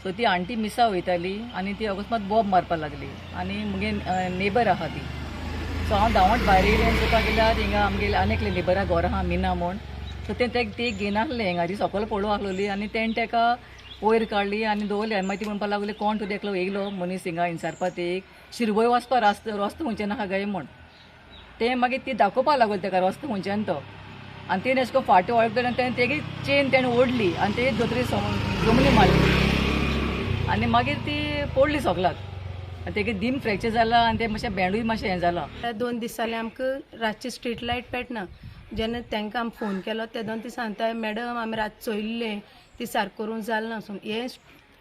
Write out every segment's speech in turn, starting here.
So ती aunty मिसा वयताली आनी ती अकस्मात बोब मारपाक लागली आनी मुगे नेबर आहा ती. सो हांव धांवत भायर येयलें आनी चोवपाक गेल्यार हिंगा आमगेले आनी एकले नेबरा घोर आहा मिना म्हूण. सो तें ते घेयनासलें हिंगा, ती सकयल पडूं आसलोली आनी तेणें तेका वयर काडली आनी दवरली. आनी मागीर ती म्हणपाक लागली कोण तुजें एकलो येयलो मनीस हिंगा इन्सारपा एक शिरवय वचपा रस्तो रस्तो खंयच्यान आहा काय म्हूण. तें मागीर ती दाखोवपाक लागली तेका रस्तो खंयच्यान तो. आनी तेणें अशें करून फाटीं वळखले आनी तेणें तेगी चेन तेणें ओडली आनी ते धोतरी जमनी मारली आनी मागीर ती पडली सोगलाक आनी तेगे दिम फ्रॅक्चर जाला आनी तें मातशें बँडूय मातशें हें जाला. 2 दीस जाले आमकां रातची स्ट्रीट लायट पेटना. जेन्ना तांकां आमी फोन केलो तेदोन ती सांगता मॅडम आमी रात चोयल्लें ती सारकें करूंक जालें ना. हें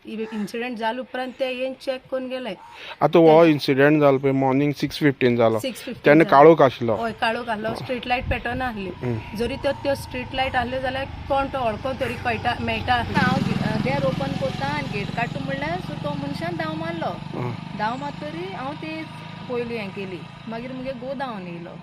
इन्सिडंट जाले उपरांत ते येवन चॅक करून गेले. आतां हो इन्सिडंट जालो पळय मॉर्निंग 6:15 जालो, 6:15 तेन्ना काळोख आशिल्लो. हय काळोख आसलो, स्ट्रीट लायट पेटना आसली. जरी त्यो स्ट्रीट लायट आसल्यो जाल्यार कोण तो वळखोन तरी कळटा मेळटा. हांव देर ओपन करता आनी गेट काडटा म्हणल्यार सो तो मनशान धांव मारलो. धांव मारतरी हांव ती पयली हें केली. मागीर मुगे घोव धांवन येयलो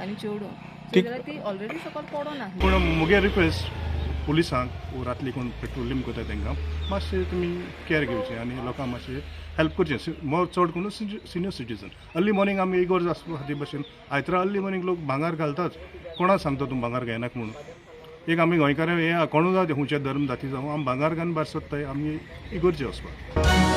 आनी चेडूं सो जाल्यार ती ऑलरेडी सकयल पडोन आसली. पूण मुगे रिक्वेस्ट पुलिसांक वो रातली कोण पेट्रोलिंग करता तांकां मातशें तुमी कॅर घेवचें आनी लोकांक मातशें हेल्प करचें. मोर चड करून सिनियर सिटीजन. अर्ली मॉर्निंग आमी इगोर्ज आसपा खातीर भशेन आयतारा अर्ली मॉर्निंग लोक भांगर घालताच. कोणा सांगता तूं भांगर घेयनाक म्हणून. एक आमी गोंयकार हे कोणू जावं खंयचे धर्म जाती जावं आमी भांगर घालून भायर सोदताय आमी इगोर्जे वचपाक.